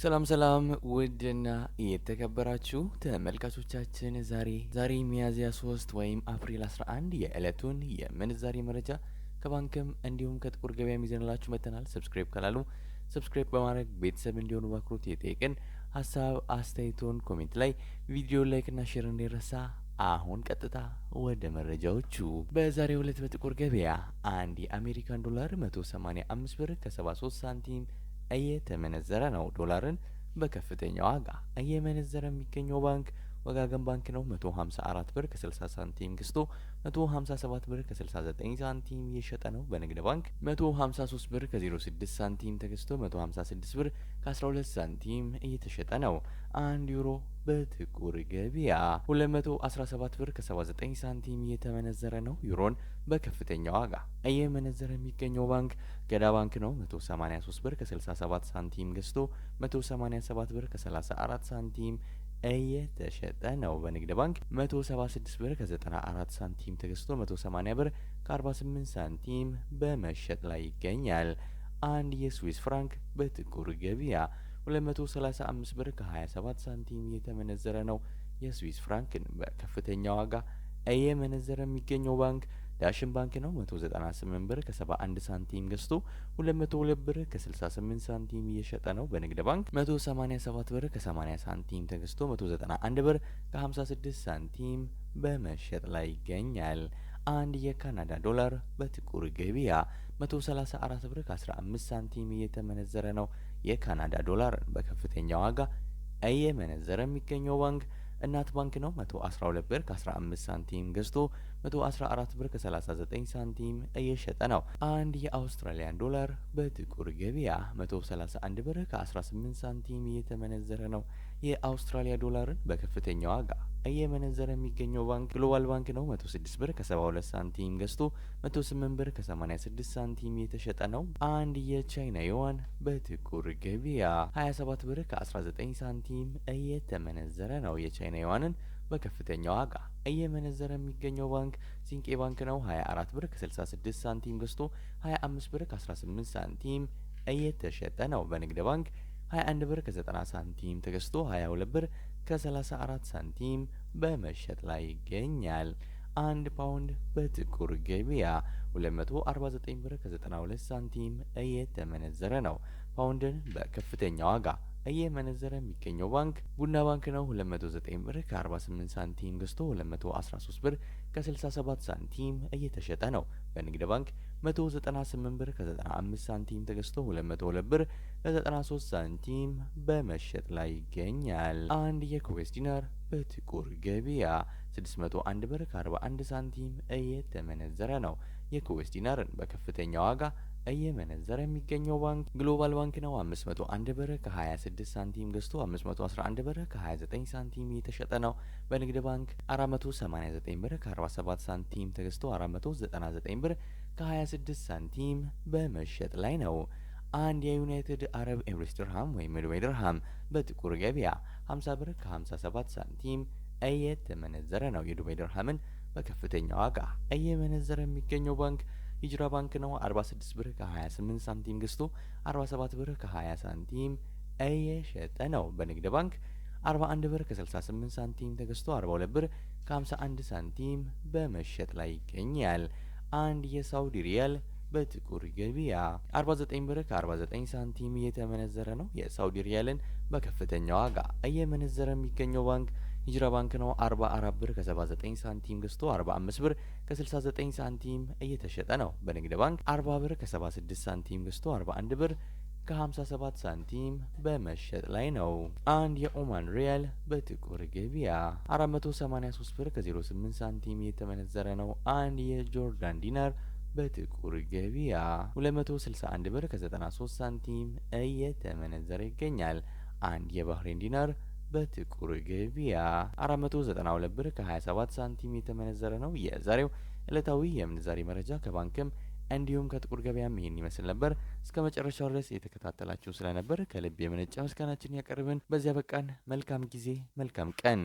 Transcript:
ሰላም ሰላም ውድና የተከበራችሁ ተመልካቾቻችን፣ ዛሬ ሚያዝያ 3 ወይም አፕሪል 11 የዕለቱን የምንዛሬ መረጃ ከባንክም እንዲሁም ከጥቁር ገበያ ይዘንላችሁ መጥተናል። Subscribe ካላሉ subscribe በማድረግ ቤተሰብ እንዲሆኑ በአክብሮት እየጠየቅን፣ ሀሳብ አስተያየቶን comment ላይ፣ ቪዲዮ like ና share እንዳይረሳ። አሁን ቀጥታ ወደ መረጃዎቹ። በዛሬው ዕለት በጥቁር ገበያ አንድ የአሜሪካን ዶላር 185 ብር ከ73 ሳንቲም እየተመነዘረ ነው። ዶላርን በከፍተኛ ዋጋ እየመነዘረ የሚገኘው ባንክ ወጋገን ባንክ ነው። 154 ብር ከ60 ሳንቲም ገዝቶ 157 ብር ከ69 ሳንቲም እየሸጠ ነው። በንግድ ባንክ 153 ብር ከ06 ሳንቲም ተገዝቶ 156 ብር ከ12 ሳንቲም እየተሸጠ ነው። አንድ ዩሮ በጥቁር ገበያ 217 ብር ከ79 ሳንቲም እየተመነዘረ ነው። ዩሮን በከፍተኛ ዋጋ እየመነዘረ የሚገኘው ባንክ ገዳ ባንክ ነው። 183 ብር ከ67 ሳንቲም ገዝቶ 187 ብር ከ34 ሳንቲም እየተሸጠ ነው። በንግድ ባንክ 176 ብር ከ94 ሳንቲም ተገዝቶ 180 ብር ከ48 ሳንቲም በመሸጥ ላይ ይገኛል። አንድ የስዊስ ፍራንክ በጥቁር ገበያ 235 ብር ከ27 ሳንቲም እየተመነዘረ ነው። የስዊስ ፍራንክን በከፍተኛ ዋጋ እየመነዘረ የሚገኘው ባንክ ዳሽን ባንክ ነው። 198 ብር ከ71 ሳንቲም ገዝቶ 202 ብር ከ68 ሳንቲም እየሸጠ ነው። በንግድ ባንክ 187 ብር ከ80 ሳንቲም ተገዝቶ 191 ብር ከ56 ሳንቲም በመሸጥ ላይ ይገኛል። አንድ የካናዳ ዶላር በጥቁር ገበያ 134 ብር ከ15 ሳንቲም እየተመነዘረ ነው። የካናዳ ዶላርን በከፍተኛ ዋጋ እየመነዘረ የሚገኘው ባንክ እናት ባንክ ነው። 112 ብር ከ15 ሳንቲም ገዝቶ 114 ብር ከ39 ሳንቲም እየሸጠ ነው። አንድ የአውስትራሊያን ዶላር በጥቁር ገበያ 131 ብር ከ18 ሳንቲም እየተመነዘረ ነው። የአውስትራሊያ ዶላርን በከፍተኛ ዋጋ እየመነዘረ የሚገኘው ባንክ ግሎባል ባንክ ነው። 106 ብር ከ72 ሳንቲም ገዝቶ 108 ብር ከ86 ሳንቲም እየተሸጠ ነው። አንድ የቻይና ዩዋን በጥቁር ገበያ 27 ብር ከ19 ሳንቲም እየተመነዘረ ነው። የቻይና ዩዋንን በከፍተኛ ዋጋ እየመነዘረ የሚገኘው ባንክ ሲንቄ ባንክ ነው። 24 ብር ከ66 ሳንቲም ገዝቶ 25 ብር ከ18 ሳንቲም እየተሸጠ ነው። በንግድ ባንክ 21 ብር ከ90 ሳንቲም ተገዝቶ 22 ብር ከ34 ሳንቲም በመሸጥ ላይ ይገኛል። አንድ ፓውንድ በጥቁር ገበያ 249 ብር ከ92 ሳንቲም እየተመነዘረ ነው። ፓውንድን በከፍተኛ ዋጋ እየመነዘረ የሚገኘው ባንክ ቡና ባንክ ነው። 209 ብር ከ48 ሳንቲም ገዝቶ 213 ብር ከ67 ሳንቲም እየተሸጠ ነው። በንግድ ባንክ 198 ብር ከ95 ሳንቲም ተገዝቶ 202 ብር ከ93 ሳንቲም በመሸጥ ላይ ይገኛል። አንድ የኩዌት ዲናር በጥቁር ገበያ 601 ብር ከ41 ሳንቲም እየተመነዘረ ነው። የኩዌት ዲናርን በከፍተኛ ዋጋ እየመነዘረ የሚገኘው ባንክ ግሎባል ባንክ ነው። 501 ብር ከ26 ሳንቲም ገዝቶ 511 ብር ከ29 ሳንቲም እየተሸጠ ነው። በንግድ ባንክ 489 ብር ከ47 ሳንቲም ተገዝቶ 499 ብር ከ26 ሳንቲም በመሸጥ ላይ ነው። አንድ የዩናይትድ አረብ ኤምሬትስ ድርሃም ወይም የዱባይ ድርሃም በጥቁር ገበያ 50 ብር ከ57 ሳንቲም እየተመነዘረ ነው። የዱባይ ድርሃምን በከፍተኛ ዋጋ እየመነዘረ የሚገኘው ባንክ ሂጅራ ባንክ ነው። 46 ብር ከ28 ሳንቲም ገዝቶ 47 ብር ከ20 ሳንቲም እየሸጠ ነው። በንግድ ባንክ 41 ብር ከ68 ሳንቲም ተገዝቶ 42 ብር ከ51 ሳንቲም በመሸጥ ላይ ይገኛል። አንድ የሳውዲ ሪያል በጥቁር ገበያ 49 ብር ከ49 ሳንቲም እየተመነዘረ ነው። የሳውዲ ሪያልን በከፍተኛ ዋጋ እየመነዘረ የሚገኘው ባንክ ሂጅራ ባንክ ነው። 44 ብር ከ79 ሳንቲም ገዝቶ 45 ብር ከ69 ሳንቲም እየተሸጠ ነው። በንግድ ባንክ 40 ብር ከ76 ሳንቲም ገዝቶ 41 ብር ከ57 ሳንቲም በመሸጥ ላይ ነው። አንድ የኦማን ሪያል በጥቁር ገበያ 483 ብር ከ08 ሳንቲም እየተመነዘረ ነው። አንድ የጆርዳን ዲናር በጥቁር ገበያ 261 ብር ከ93 ሳንቲም እየተመነዘረ ይገኛል። አንድ የባህሬን ዲናር በጥቁር ገበያ 492 ብር ከ27 ሳንቲም የተመነዘረ ነው። የዛሬው ዕለታዊ የምንዛሬ መረጃ ከባንክም እንዲሁም ከጥቁር ገበያም ይህን ይመስል ነበር። እስከ መጨረሻው ድረስ የተከታተላችሁ ስለነበር ከልብ የመነጨ ምስጋናችን ያቀርብን። በዚያ በቃን። መልካም ጊዜ፣ መልካም ቀን።